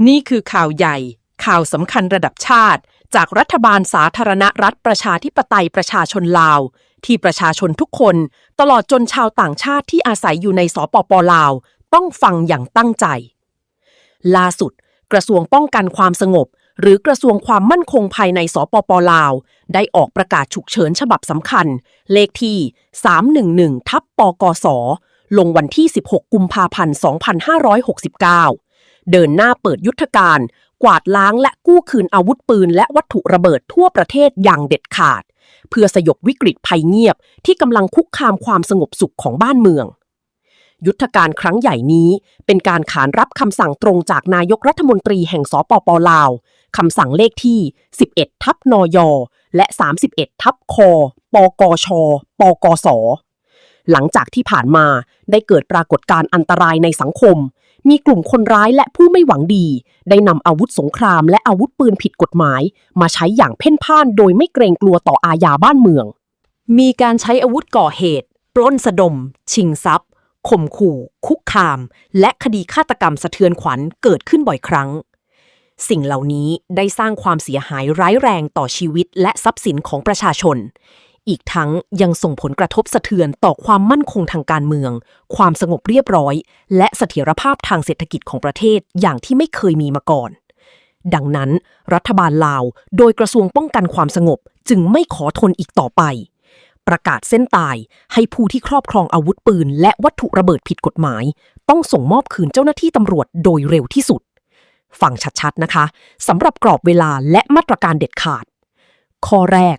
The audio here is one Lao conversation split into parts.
ນີ້ຄືຂ່າວໃຫຍ່, ຂ່າວສຳຄັນລະດັບຊາດ ຈາກລັດຖະບານສາທາລະນະລັດປະຊາທິປະໄຕປະຊາຊົນລາວ ທີ່ປະຊາຊົນທຸກຄົນ, ຕະຫຼອດຈົນຊາວຕ່າງຊາດທີ່ອາໄສຢູ່ໃນ ສປປ ລາວ ຕ້ອງຟັງຢ່າງຕັ້ງໃຈ. ລ່າສຸດ, ກະຊວງປ້ອງກັນຄວາມສະຫງົບ ຫຼື ກະຊວງຄວາມໝັ້ນຄົງພາຍໃນ ສປປ ລາວ ໄດ້ອອກປະກາດສຸກເສີນສະບັບສຳຄັນ ເລກທີສາມໜຶ່ງໜຶ່ງ ທັບ ປກສ ລົງວັນທີສິບຫົກ ກຸມພາພັນ ສອງພັນຫ້າຮ້ອຍຫົກສິບເກົ້າ ເດີນໜ້າເປີດຍຸດທະການກວາດລ້າງ ແລະ ກູ້ຄືນອາວຸດປືນ ແລະ ວັດຖຸລະເບີດທົ່ວປະເທດຢ່າງເດັດຂາດ ເພື່ອສະຫຍົບວິກฤດໄພງຽບທີ່ກຳລັງຄຸກຄາມຄວາມສະຫງົບສຸກຂອງບ້ານເມືອງ. ຍຸດທະການຄັ້ງໃຫຍ່ນີ້ເປັນການຂານຮັບຄຳສັ່ງຕົງຈາກນາຍົກລັດຖະມົນຕີແຫ່ງ ສປປ ລາວ, ຄຳສັ່ງເລກທີສິບເອັດ ທັບ ນຍ ແລະ ສາມສິບເອັດ ທັບ ຄ ປກຊ ປກສ ຫຼັງຈາກທີ່ຜ່ານມາໄດ້ເກີດປາກົດການອັນຕະລາຍໃນສັງຄົມ, ມີກຸ່ມຄົນຮ້າຍ ແລະ ຜູ້ໄມ່ຫວັງດີ ໄດ້ນຳອາວຸດສົງຄາມ ແລະ ອາວຸດປືນຜິດກົດໝາຍມາໃຊ້ຢ່າງເພ່ນພ່ານໂດຍໄມ່ເກງກົວຕໍ່ອາຍາບ້ານເມືອງ. ມີການໃຊ້ອາວຸດກໍ່ເຫດ ປຸ້ນສະດົມ, ຊິງຊັບ, ຂົ່ມຂູ່, ຄຸກຄາມ ແລະ ຄະດີຄາດຕະກຳສະເທືອນຂວັນເກີດຂຶ້ນບ່ອຍຄັ້ງ. ສິ່ງເຫຼົ່ານີ້ໄດ້ສ້າງຄວາມເສຍຫາຍຮ້າຍແຮງຕໍ່ຊີວິດ ແລະ ຊັບສິນຂອງປະຊາຊົນ, ອີກທັງຍັງສົ່ງຜົນກະທົບສະເທືອນຕໍ່ຄວາມໝັ້ນຄົງທາງການເມືອງ, ຄວາມສະຫງົບຮຽບຮ້ອຍ ແລະ ສະຖຽນລະພາບທາງເສດຖະກິດຂອງປະເທດຢ່າງທີ່ໄມ່ເຄີຍມີມາກ່ອນ. ດັ່ງນັ້ນ, ລັດຖະບານລາວ ໂດຍກະຊວງປ້ອງກັນຄວາມສະຫງົບ ຈຶ່ງໄມ່ຂໍທົນອີກຕໍ່ໄປ, ປະກາດເສັ້ນຕາຍໃຫ້ຜູ້ທີ່ຄອບຄອງອາວຸດປືນ ແລະ ວັດຖຸລະເບີດຜິດກົດໝາຍ ຕ້ອງສົ່ງມອບຄືນເຈົ້າໜ້າທີ່ຕຳຫຼວດໂດຍເລັວທີ່ສຸດ. ຟັງຊັດໆ ນະຄະ, ສຳລັບກອບເວລາ ແລະ ມາດຕະການເດັດຂາດ. ຂໍ້ແລກ,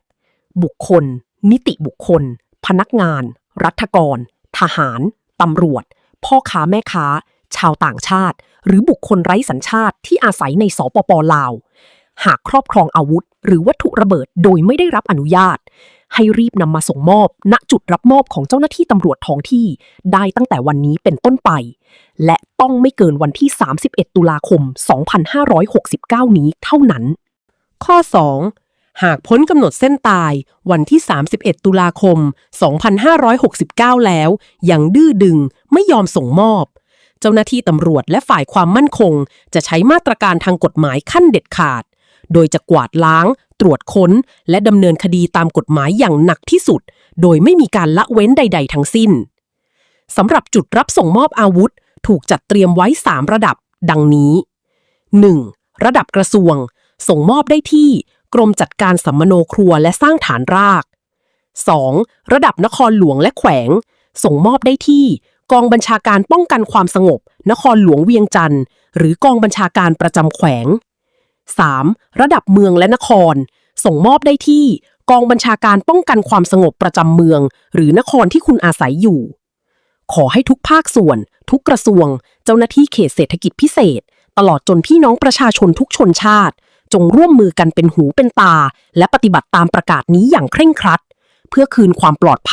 ບຸກຄົນ, ນິຕິບຸກຄົນ, ພະນັກງານ, ລັດຖະກອນ, ທະຫານ, ຕຳຫຼວດ, ພໍ່ຄ້າແມ່ຄ້າ, ຊາວຕ່າງຊາດ ຫຼື ບຸກຄົນໄຮ້ສັນຊາດທີ່ອາໄສໃນ ສປປ ລາວ, ຫາກຄອບຄອງອາວຸດ ຫຼື ວັດຖຸລະເບີດໂດຍໄມ່ໄດ້ຮັບອະນຸຍາດ, ໃຫ້ຣີບນຳມາສົ່ງມອບ ນະຈຸດຮັບມອບຂອງເຈົ້າໜ້າທີ່ຕຳຫຼວດທ້ອງທີ່ໄດ້ຕັ້ງແຕ່ວັນນີ້ເປັນຕົ້ນໄປ ແລະ ຕ້ອງໄມ່ເກີນວັນທີສາມສິບເອັດ ຕຸລາຄົມ ສອງພັນຫ້າຮ້ອຍຫົກສິບເກົ້າ ນີ້ເທົ່ານັ້ນ. ຂໍ້ສອງ, ຫາກພົ້ນກຳນົດເສັ້ນຕາຍວັນທີສາມສິບເອັດ ຕຸລາຄົມ ສອງພັນຫ້າຮ້ອຍຫົກສິບເກົ້າ ແລ້ວ ຍັງດື້ດຶງໄມ່ຍອມສົ່ງມອບ, ເຈົ້າໜ້າທີ່ຕຳຫຼວດ ແລະ ຝ່າຍຄວາມໝັ້ນຄົງ ຈະໃຊ້ມາດຕະການທາງກົດໝາຍຂັ້ນເດັດຂາດ, ໂດຍຈະກວາດລ້າງ, ຕວດຄົ້ນ ແລະ ດຳເນີນຄະດີຕາມກົດໝາຍຢ່າງໜັກທີ່ສຸດ ໂດຍໄມ່ມີການລະເວັ້ນໃດໆທັງສິ້ນ. ສຳລັບຈຸດຮັບສົ່ງມອບອາວຸດ ຖືກຈັດຕຽມໄວ້ສາມລະດັບ ດັ່ງນີ້. ໜຶ່ງ, ລະດັບກະຊວງ, ສົ່ງມອບໄດ້ທີ່ກົມຈັດການສຳມະໂນຄົວ ແລະ ສ້າງຖານລາກ. ສອງ, ລະດັບນະຄອນຫຼວງ ແລະ ແຂວງ, ສົ່ງມອບໄດ້ທີ່ກອງບັນຊາການປ້ອງກັນຄວາມສະຫງົບນະຄອນຫຼວງວຽງຈັນ ຫຼື ກອງບັນຊາການປະຈຳແຂວງ. ສາມ, ລະດັບເມືອງ ແລະ ນະຄອນ, ສົ່ງມອບໄດ້ທີ່ກອງບັນຊາການປ້ອງກັນຄວາມສະຫງົບປະຈຳເມືອງ ຫຼື ນະຄອນທີ່ຄຸນອາໄສຢູ່. ຂໍໃຫ້ທຸກພາກສ່ວນ, ທຸກກະຊວງ, ເຈົ້າໜ້າທີ່ເຂດເສດຖະກິດພິເສດ, ຕະຫຼອດຈົນພີ່ນ້ອງປະຊາຊົນທຸກຊົນຊາດ, ຈົ່ງຮ່ວມມືກັນເປັນຫູເປັນຕາ ແລະ ປະຕິບັດຕາມປະກາດນີ້ຢ່າງເຄັ່ງຄັດ, ເພື່ອຄືນຄວາມປອດໄພ,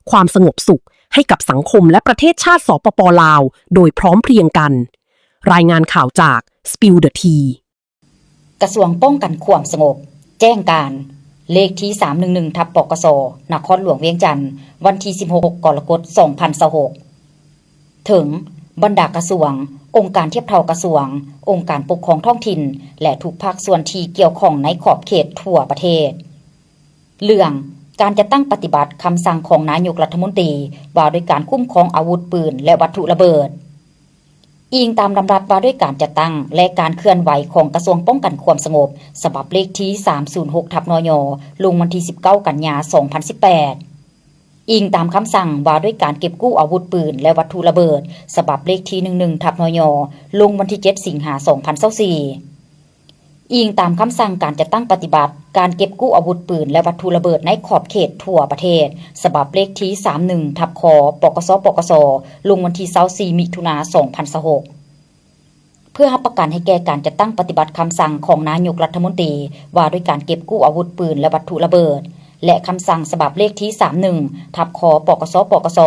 ຄວາມສະຫງົບສຸກໃຫ້ກັບສັງຄົມ ແລະ ປະເທດຊາດ ສປປ ລາວ ໂດຍພ້ອມເພຍງກັນ. ລາຍງານຂ່າວຈາກ Spill the Tea. ກະຊວງປ້ອງກັນຄວາມສະຫງົບ ແຈ້ງການ ເລກທີສາມໜຶ່ງໜຶ່ງ ທັບ ປກສ ນະຄອນຫຼວງວຽງຈັນ, ວັນທີສິບຫົກ ກໍລະກົດ ສອງພັນຊາວຫົກ. ເຖິງບັນດາກະຊວງ, ອົງການທຽບເທົ່າກະຊວງ, ອົງການປົກຄອງທ້ອງຖິ່ນ ແລະ ທຸກພາກສ່ວນທີ່ກ່ຽວຂ້ອງໃນຂອບເຂດທົ່ວປະເທດ. ເລື່ອງການຈັດຕັ້ງປະຕິບັດຄຳສັ່ງຂອງນາຍົກລັດຖະມົນຕີ ວ່າດ້ວຍການຄຸ້ມຄອງອາວຸດປືນ ແລະ ວັດຖຸລະເບີດ. ອີງຕາມດຳລັດວ່າດ້ວຍການຈັດຕັ້ງ ແລະ ການເຄື່ອນໄຫວຂອງກະຊວງປ້ອງກັນຄວາມສະຫງົບ ສະບັບເລກທີສາມສູນຫົກ ທັບ ນຍ ລົງວັນທີສິບເກົ້າ ກັນຍາ ສອງພັນສິບແປດ. ອີງຕາມຄຳສັ່ງວ່າດ້ວຍການເກັບກູ້ອາວຸດປືນ ແລະ ວັດຖຸລະເບີດ ສະບັບເລກທີໜຶ່ງໜຶ່ງ ທັບ ນຍ ລົງວັນທີເຈັດ ສິງຫາ ສອງພັນຊາວສີ່. ອີງຕາມຄຳສັ່ງການຈັດຕັ້ງປະຕິບັດການເກັບກູ້ອາວຸດປືນ ແລະ ວັດຖຸລະເບີດໃນຂອບເຂດທົ່ວປະເທດ ສະບັບເລກທີສາມໜຶ່ງ ທັບ ຄ ປກສ ປກສ ລົງວັນທີຊາວສີ່ ມິຖຸນາ ສອງພັນຊາວຫົກ. ເພື່ອຮັບປະກັນໃຫ້ແກ່ການຈັດຕັ້ງປະຕິບັດຄຳສັ່ງຂອງນາຍົກລັດຖະມົນຕີ ວ່າດ້ວຍການເກັບກູ້ອາວຸດປືນ ແລະ ວັດຖຸລະເບີດ ແລະ ຄຳສັ່ງສະບັບເລກທີສາມໜຶ່ງ ທັບ ຄ ປກສ ປກສ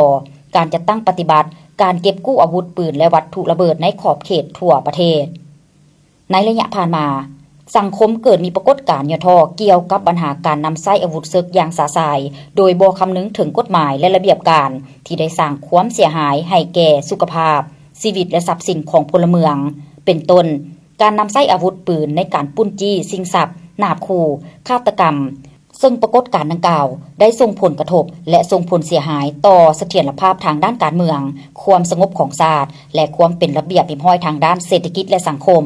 ການຈັດຕັ້ງປະຕິບັດການເກັບກູ້ອາວຸດປືນ ແລະ ວັດຖຸລະເບີດໃນຂອບເຂດທົ່ວປະເທດ. ໃນໄລຍະຜ່ານມາ, ສັງຄົມເກີດມີປາກົດການຫຍໍ້ທໍ້ກ່ຽວກັບບັນຫາການນຳໃຊ້ອາວຸດເສິກຢ່າງຊະຊາຍ, ໂດຍບໍ່ຄຳນຶງເຖິງກົດໝາຍ ແລະ ລະບຽບການ, ທີ່ໄດ້ສ້າງຄວາມເສຍຫາຍໃຫ້ແກ່ສຸຂະພາບ, ຊີວິດ ແລະ ຊັບສິນຂອງພົນລະເມືອງ, ເປັນຕົ້ນ, ການນຳໃຊ້ອາວຸດປືນໃນການປຸ້ນຈີ້, ຊິງຊັບ, ນາບຂູ່, ຄາດຕະກຳ, ເຊິ່ງປາກົດການດັ່ງກ່າວໄດ້ສົ່ງຜົນກະທົບ ແລະ ສົ່ງຜົນເສຍຫາຍຕໍ່ສະຖຽນລະພາບທາງດ້ານການເມືອງ, ຄວາມສະຫງົບຂອງຊາດ ແລະ ຄວາມເປັນລະບຽບຮຽບຮ້ອຍທາງດ້ານເສດຖະກິດ ແລະ ສັງຄົມ.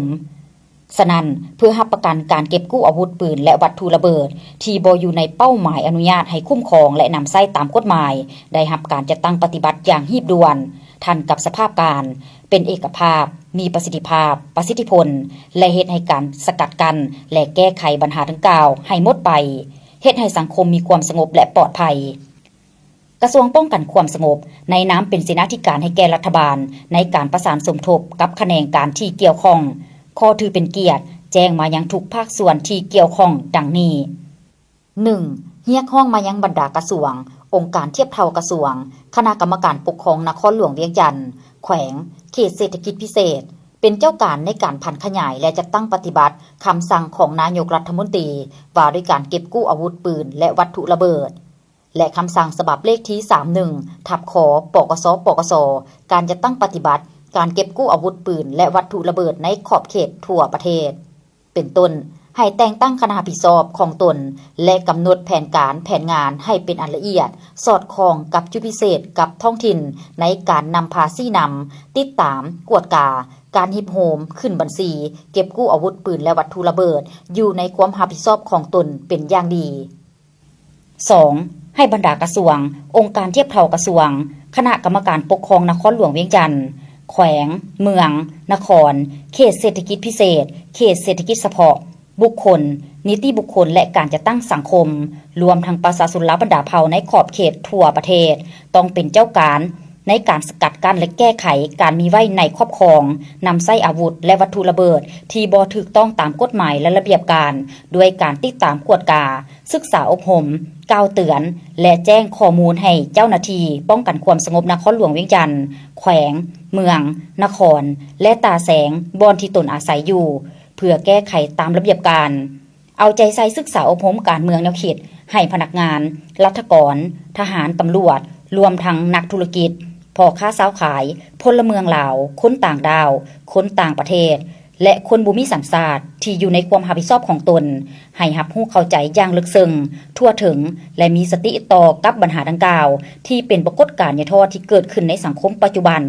ສະນັ້ນ, ເພື່ອຮັບປະກັນການເກັບກູ້ອາວຸດປືນ ແລະ ວັດຖຸລະເບີດທີ່ບໍ່ຢູ່ໃນເປົ້າໝາຍອະນຸຍາດໃຫ້ຄຸ້ມຄອງ ແລະ ນຳໃຊ້ຕາມກົດໝາຍ ໄດ້ຮັບການຈັດຕັ້ງປະຕິບັດຢ່າງຮີບດ່ວນ, ທັນກັບສະພາບການ, ເປັນເອກະພາບ, ມີປະສິດທິພາບ, ປະສິດທິຜົນ ແລະ ເຮັດໃຫ້ການສະກັດກັ້ນ ແລະ ແກ້ໄຂບັນຫາດັ່ງກ່າວໃຫ້ໝົດໄປ, ເຮັດໃຫ້ສັງຄົມມີຄວາມສະຫງົບ ແລະ ປອດໄພ. ກະຊວງປ້ອງກັນຄວາມສະຫງົບ ໃນນາມເປັນເສນາທິການໃຫ້ແກ່ລັດຖະບານ ໃນການປະສານສົມທົບກັບຂະແໜງການທີ່ກ່ຽວຂ້ອງ, ຂໍຖືເປັນກຽດແຈ້ງມາຍັງທຸກພາກສ່ວນທີ່ກ່ຽວຂ້ອງດັ່ງນີ້. ໜຶ່ງ, ຮຽກຮ້ອງມາຍັງບັນດາກະຊວງ, ອົງການທຽບເທົ່າກະຊວງ, ຄະນະກຳມະການປົກຄອງນະຄອນຫຼວງວຽງຈັນ, ແຂວງ, ເຂດເສດຖະກິດພິເສດ ເປັນເຈົ້າການໃນການຜັນຂະຫຍາຍ ແລະ ຈັດຕັ້ງປະຕິບັດຄຳສັ່ງຂອງນາຍົກລັດຖະມົນຕີ ວ່າດ້ວຍການເກັບກູ້ອາວຸດປືນ ແລະ ວັດຖຸລະເບີດ ແລະ ຄຳສັ່ງສະບັບເລກທີ ສາມໜຶ່ງ ທັບ ຄ ປກສ ປກສ ການຈັດຕັ້ງປະຕິບັດການເກັບກູ້ອາວຸດປືນ ແລະ ວັດຖຸລະເບີດໃນຂອບເຂດທົ່ວປະເທດ ເປັນຕົ້ນ ໃຫ້ແຕ່ງຕັ້ງຄະນະຮັບຜິດຊອບຂອງຕົນ ແລະ ກຳນົດແຜນການແຜນງານໃຫ້ເປັນອັນລະອຽດ, ສອດຄ່ອງກັບຈຸດພິເສດກັບທ້ອງຖິ່ນ ໃນການນຳພາຊີ້ນຳ, ຕິດຕາມ, ກວດກາ, ການຮິບໂຮມ, ຂຶ້ນບັນຊີ, ເກັບກູ້ອາວຸດປືນ ແລະ ວັດຖຸລະເບີດ ຢູ່ໃນຄວາມຮັບຜິດຊອບຂອງຕົນເປັນຢ່າງດີ. ສອງ, ໃຫ້ບັນດາກະຊວງ, ອົງການທຽບເທົ່າກະຊວງ, ຄະນະກຳມະການປົກຄອງນະຄອນຫຼວງວຽງຈັນ, ແຂວງ, ເມືອງ, ນະຄອນ, ເຂດເສດຖະກິດພິເສດ, ເຂດເສດຖະກິດສະເພາະ, ບຸກຄົນ, ນິຕິບຸກຄົນ ແລະ ການຈັດຕັ້ງສັງຄົມ, ລວມທັງປະຊາຊົນລາວບັນດາເຜົ່າໃນຂອບເຂດທົ່ວປະເທດ ຕ້ອງເປັນເຈົ້າການໃນການສະກັດກັ້ນ ແລະ ແກ້ໄຂການມີໄວ້ໃນຄອບຄອງ, ນຳໃຊ້ອາວຸດ ແລະ ວັດຖຸລະເບີດທີ່ບໍ່ຖືກຕ້ອງຕາມກົດໝາຍ ແລະ ລະບຽບການ ດ້ວຍການຕິດຕາມກວດກາ, ສຶກສາອົບຮົມ, ກ່າວເຕືອນ ແລະ ແຈ້ງຂໍ້ມູນໃຫ້ເຈົ້າໜ້າທີ່ປ້ອງກັນຄວາມສະຫງົບນະຄອນຫຼວງວຽງຈັນ, ແຂວງ, ເມືອງ, ນະຄອນ ແລະ ຕາແສງ ບ່ອນທີ່ຕົນອາໄສຢູ່ ເພື່ອແກ້ໄຂຕາມລະບຽບການ. ເອົາໃຈໃສ່ສຶກສາອົບຮົມການເມືອງແນວຄິດໃຫ້ພະນັກງານ, ລັດຖະກອນ, ທະຫານ, ຕຳຫຼວດ, ລວມທັງນັກທຸລະກິດ, ພໍ່ຄ້າຊາວຂາຍ, ພົນລະເມືອງລາວ, ຄົນຕ່າງດ້າວ, ຄົນຕ່າງປະເທດ ແລະ ຄົນບໍ່ມີສັນຊາດທີ່ຢູ່ໃນຄວາມຮັບຜິດຊອບຂອງຕົນ ໃຫ້ຮັບຮູ້ເຂົ້າໃຈຢ່າງເລິກເຊິ່ງ, ທົ່ວເຖິງ ແລະ ມີສະຕິຕໍ່ກັບບັນຫາດັ່ງກ່າວ ທີ່ເປັນປາກົດການຢ່າທໍ້ທີ່ເກີດຂຶ້ນໃນສັງຄົມປັດຈຸບັນ,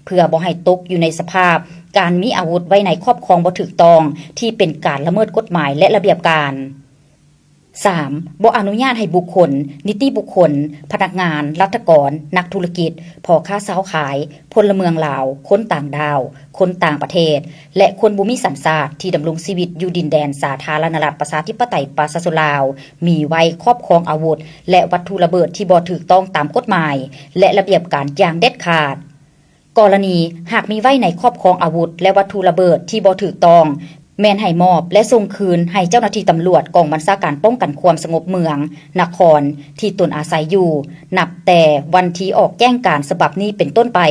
ເພື່ອບໍ່ໃຫ້ຕົກຢູ່ໃນສະພາບການມີອາວຸດໄວ້ໃນຄອບຄອງບໍ່ຖືກຕ້ອງ ທີ່ເປັນການລະເມີດກົດໝາຍ ແລະ ລະບຽບການ. ສາມ, ບໍ່ອະນຸຍາດໃຫ້ບຸກຄົນ, ນິຕິບຸກຄົນ, ພະນັກງານ, ລັດຖະກອນ, ນັກທຸລະກິດ, ພໍ່ຄ້າຊາວຂາຍ, ພົນລະເມືອງລາວ, ຄົນຕ່າງດ້າວ, ຄົນຕ່າງປະເທດ ແລະ ຄົນບໍ່ມີສັນຊາດທີ່ດຳລົງຊີວິດຢູ່ດິນແດນສາທາລະນະລັດ ປະຊາທິປະໄຕ ປະຊາຊົນລາວ ມີໄວ້ຄອບຄອງອາວຸດ ແລະ ວັດຖຸລະເບີດທີ່ບໍ່ຖືກຕ້ອງຕາມກົດໝາຍ ແລະ ລະບຽບການຢ່າງເດັດຂາດ. ກໍລະນີຫາກມີໄວ້ໃນຄອບຄອງອາວຸດ ແລະ ວັດຖຸລະເບີດທີ່ບໍ່ຖືກຕ້ອງ ແມ່ນໃຫ້ມອບ ແລະ ສົ່ງຄືນໃຫ້ເຈົ້າໜ້າທີ່ຕຳຫຼວດກອງບັນຊາການປ້ອງກັນຄວາມສະຫງົບເມືອງ, ນະຄອນ ທີ່ຕົນອາໄສຢູ່ ນັບແຕ່ວັນທີ່ອອກແຈ້ງການສະບັບນີ້ເປັນຕົ້ນໄປ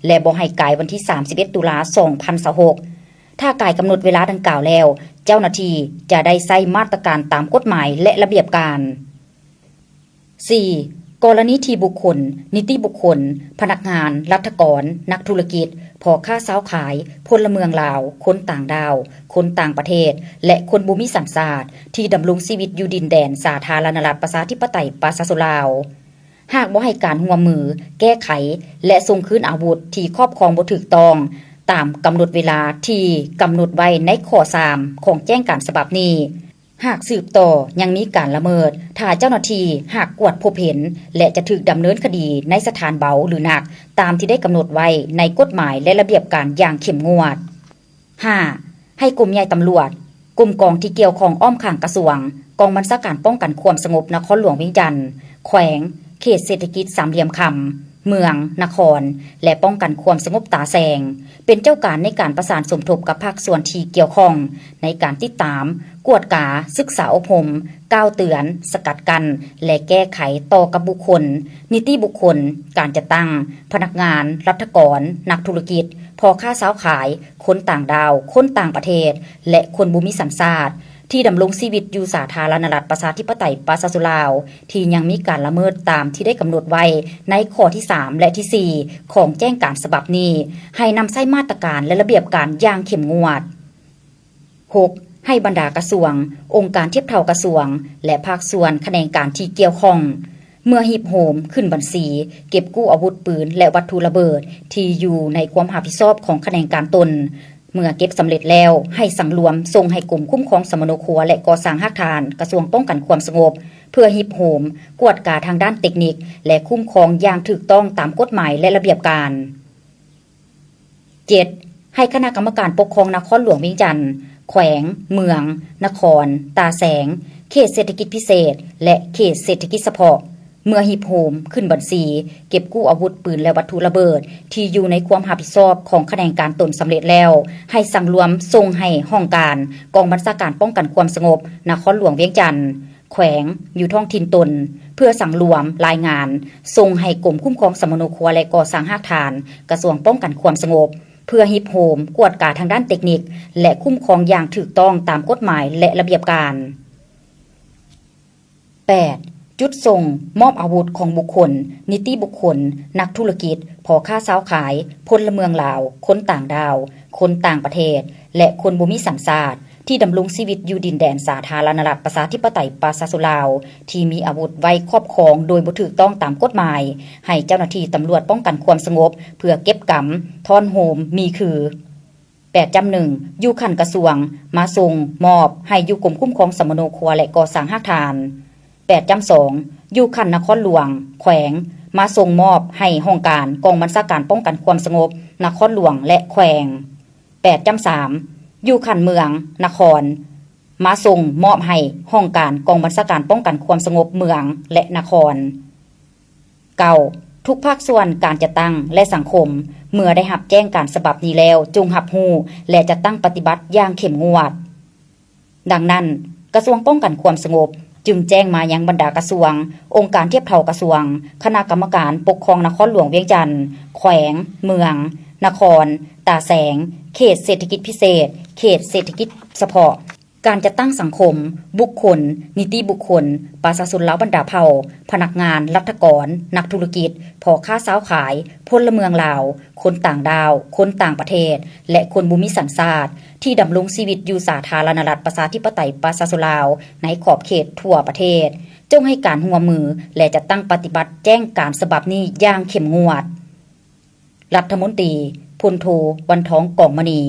ແລະ ບໍ່ໃຫ້ກາຍວັນທີ ສາມສິບເອັດ ຕຸລາ ສອງພັນຊາວຫົກ. ຖ້າກາຍກຳນົດເວລາດັ່ງກ່າວແລ້ວ, ເຈົ້າໜ້າທີ່ຈະໄດ້ໃຊ້ມາດຕະການຕາມກົດໝາຍ ແລະ ລະບຽບການ. ສີ່, ກໍລະນີທີ່ບຸກຄົນ, ນິຕິບຸກຄົນ, ພະນັກງານ, ລັດຖະກອນ, ນັກທຸລະກິດ, ພໍ່ຄ້າຊາວຂາຍ, ພົນລະເມືອງລາວ, ຄົນຕ່າງດ້າວ, ຄົນຕ່າງປະເທດ ແລະ ຄົນບໍ່ມີສັນຊາດ ທີ່ດຳລົງຊີວິດຢູ່ດິນແດນສາທາລະນະລັດ ປະຊາທິປະໄຕ ປະຊາຊົນລາວ ຫາກບໍ່ໃຫ້ການຮ່ວມມືແກ້ໄຂ ແລະ ສົ່ງຄືນອາວຸດທີ່ຄອບຄອງບໍ່ຖືກຕ້ອງ ຕາມກຳນົດເວລາທີ່ກຳນົດໄວ້ໃນຂໍ້ ສາມ ຂອງແຈ້ງການສະບັບນີ້, ຫາກສືບຕໍ່ຍັງມີການລະເມີດ, ຖ້າເຈົ້າໜ້າທີ່ຫາກກວດພົບເຫັນ ແລະ ຈະຖືກດຳເນີນຄະດີໃນສະຖານເບົາ ຫຼື ໜັກ ຕາມທີ່ໄດ້ກຳນົດໄວ້ໃນກົດໝາຍ ແລະ ລະບຽບການຢ່າງເຂັ້ມງວດ. ຫ້າ, ໃຫ້ກົມໃຫຍ່ຕຳຫຼວດ, ກົມກອງທີ່ກ່ຽວຂ້ອງອ້ອມຂ້າງກະຊວງ, ກອງບັນຊາການປ້ອງກັນຄວາມສະຫງົບນະຄອນຫຼວງວຽງຈັນ, ແຂວງ, ເຂດເສດຖະກິດສາມຫຼ່ຽມຄຳ, ເມືອງ, ນະຄອນ ແລະ ປ້ອງກັນຄວາມສະຫງົບຕາແສງ ເປັນເຈົ້າການໃນການປະສານສົມທົບກັບພາກສ່ວນທີ່ກ່ຽວຂ້ອງ ໃນການຕິດຕາມ, ກວດກາ, ສຶກສາອົບຮົມ, ກ່າວເຕືອນ, ສະກັດກັ້ນ ແລະ ແກ້ໄຂຕໍ່ກັບບຸກຄົນ, ນິຕິບຸກຄົນ, ການຈັດຕັ້ງ, ພະນັກງານ, ລັດຖະກອນ, ນັກທຸລະກິດ, ພໍ່ຄ້າຊາວຂາຍ, ຄົນຕ່າງດ້າວ, ຄົນຕ່າງປະເທດ ແລະ ຄົນບໍ່ມີສັນຊາດ ທີ່ດຳລົງຊີວິດຢູ່ສາທາລະນະລັດ ປະຊາທິປະໄຕ ປະຊາຊົນລາວ ທີ່ຍັງມີການລະເມີດຕາມທີ່ໄດ້ກຳນົດໄວ້ໃນຂໍ້ທີ ສາມ ແລະ ທີ ສີ່ ຂອງແຈ້ງການສະບັບນີ້ ໃຫ້ນຳໃຊ້ມາດຕະການ ແລະ ລະບຽບການຢ່າງເຂັ້ມງວດ. ຫົກ ໃຫ້ບັນດາກະຊວງ, ອົງການທຽບເທົ່າກະຊວງ ແລະ ພາກສ່ວນຂະແໜງການທີ່ກ່ຽວຂ້ອງ ເມື່ອຮີບໂຮມ, ຂຶ້ນບັນຊີ, ເກັບກູ້ອາວຸດປືນ ແລະ ວັດຖຸລະເບີດ ທີ່ຢູ່ໃນຄວາມຮັບຜິດຊອບຂອງຂະແໜງການຕົນ. ເມື່ອເກັບສຳເລັດແລ້ວ, ໃຫ້ສັງລວມສົ່ງໃຫ້ກົມຄຸ້ມຄອງສຳມະໂນຄົວ ແລະ ກໍ່ສ້າງຮາກຖານ ກະຊວງປ້ອງກັນຄວາມສະຫງົບ ເພື່ອຮີບໂຮມ, ກວດກາທາງດ້ານເຕັກນິກ ແລະ ຄຸ້ມຄອງຢ່າງຖືກຕ້ອງຕາມກົດໝາຍ ແລະ ລະບຽບການ. ເຈັດ ໃຫ້ຄະນະກຳມະການປົກຄອງນະຄອນຫຼວງວຽງຈັນ, ແຂວງ, ເມືອງ, ນະຄອນ, ຕາແສງ, ເຂດເສດຖະກິດພິເສດ ແລະ ເຂດເສດຖະກິດສະເພາະ ເມື່ອຮີບໂຮມ, ຂຶ້ນບັນຊີ, ເກັບກູ້ອາວຸດປືນ ແລະ ວັດຖຸລະເບີດ ທີ່ຢູ່ໃນຄວາມຮັບຜິດຊອບຂອງຂະແໜງການຕົນສຳເລັດແລ້ວ, ໃຫ້ສັງລວມສົ່ງໃຫ້ຫ້ອງການກອງບັນຊາການປ້ອງກັນຄວາມສະຫງົບນະຄອນຫຼວງວຽງຈັນ, ແຂວງ ຢູ່ທ້ອງຖິ່ນຕົນ ເພື່ອສັງລວມ, ລາຍງານ, ສົ່ງໃຫ້ກົມຄຸ້ມຄອງສຳມະໂນຄົວ ແລະ ກໍ່ສ້າງຮາກຖານ ກະຊວງປ້ອງກັນຄວາມສະຫງົບ ເພື່ອຮີບໂຮມ, ກວດກາທາງດ້ານເຕັກນິກ ແລະ ຄຸ້ມຄອງຢ່າງຖືກຕ້ອງຕາມກົດໝາຍ ແລະ ລະບຽບການ. ແປດ ຈຸດສົ່ງມອບອາວຸດຂອງບຸກຄົນ, ນິຕິບຸກຄົນ, ນັກທຸລະກິດ, ພໍ່ຄ້າຊາວຂາຍ, ພົນລະເມືອງລາວ, ຄົນຕ່າງດ້າວ, ຄົນຕ່າງປະເທດ ແລະ ຄົນບໍ່ມີສັນຊາດ ທີ່ດຳລົງຊີວິດຢູ່ດິນແດນສາທາລະນະລັດ ປະຊາທິປະໄຕ ປະຊາຊົນລາວ ທີ່ມີອາວຸດໄວ້ຄອບຄອງໂດຍບໍ່ຖືກຕ້ອງຕາມກົດໝາຍ ໃຫ້ເຈົ້າໜ້າທີ່ຕຳຫຼວດປ້ອງກັນຄວາມສະຫງົບ ເພື່ອເກັບກຳ, ທ້ອນໂຮມ ມີຄື: ແປດຈ້ຳໜຶ່ງ ຢູ່ຂັ້ນກະຊວງ ມາສົ່ງມອບໃຫ້ຢູ່ກົມຄຸ້ມຄອງສຳມະໂນຄົວ ແລະ ກໍ່ສ້າງຮາກຖານ. ແປດຈ້ຳສອງ ຢູ່ຂັ້ນນະຄອນຫຼວງ, ແຂວງ ມາສົ່ງມອບໃຫ້ຫ້ອງການກອງບັນຊາການປ້ອງກັນຄວາມສະຫງົບນະຄອນຫຼວງ ແລະ ແຂວງ. ແປດຈ້ຳສາມ ຢູ່ຂັ້ນເມືອງ, ນະຄອນ ມາສົ່ງມອບໃຫ້ຫ້ອງການກອງບັນຊາການປ້ອງກັນຄວາມສະຫງົບເມືອງ ແລະ ນະຄອນ. ເກົ້າ ທຸກພາກສ່ວນການຈັດຕັ້ງ ແລະ ສັງຄົມ ເມື່ອໄດ້ຮັບແຈ້ງການສະບັບນີ້ແລ້ວ ຈົ່ງຮັບຮູ້ ແລະ ຈັດຕັ້ງປະຕິບັດຢ່າງເຂັ້ມງວດ. ດັ່ງນັ້ນ, ກະຊວງປ້ອງກັນຄວາມສະຫງົບ ຈຶ່ງແຈ້ງມາຍັງບັນດາກະຊວງ, ອົງການທຽບເທົ່າກະຊວງ, ຄະນະກຳມະການປົກຄອງນະຄອນຫຼວງວຽງຈັນ, ແຂວງ, ເມືອງ, ນະຄອນ, ຕາແສງ, ເຂດເສດຖະກິດພິເສດ, ເຂດເສດຖະກິດສະເພາະ, ການຈັດຕັ້ງສັງຄົມ, ບຸກຄົນ, ນິຕິບຸກຄົນ, ປະຊາຊົນລາວບັນດາເຜົ່າ, ພະນັກງານ, ລັດຖະກອນ, ນັກທຸລະກິດ, ພໍ່ຄ້າຊາວຂາຍ, ພົນລະເມືອງລາວ, ຄົນຕ່າງດ້າວ, ຄົນຕ່າງປະເທດ ແລະ ຄົນບໍ່ມີສັນຊາດ ທີ່ດຳລົງຊີວິດຢູ່ສາທາລະນະລັດ ປະຊາທິປະໄຕ ປະຊາຊົນລາວ ໃນຂອບເຂດທົ່ວປະເທດ, ຈົ່ງໃຫ້ການຮ່ວມມື ແລະ ຈັດຕັ້ງປະຕິບັດແຈ້ງການສະບັບນີ້ຢ່າງເຂັ້ມງວດ. ລັດຖະມົນຕີ ພົນໂທ ວັນທອງ ກອງມະນີ.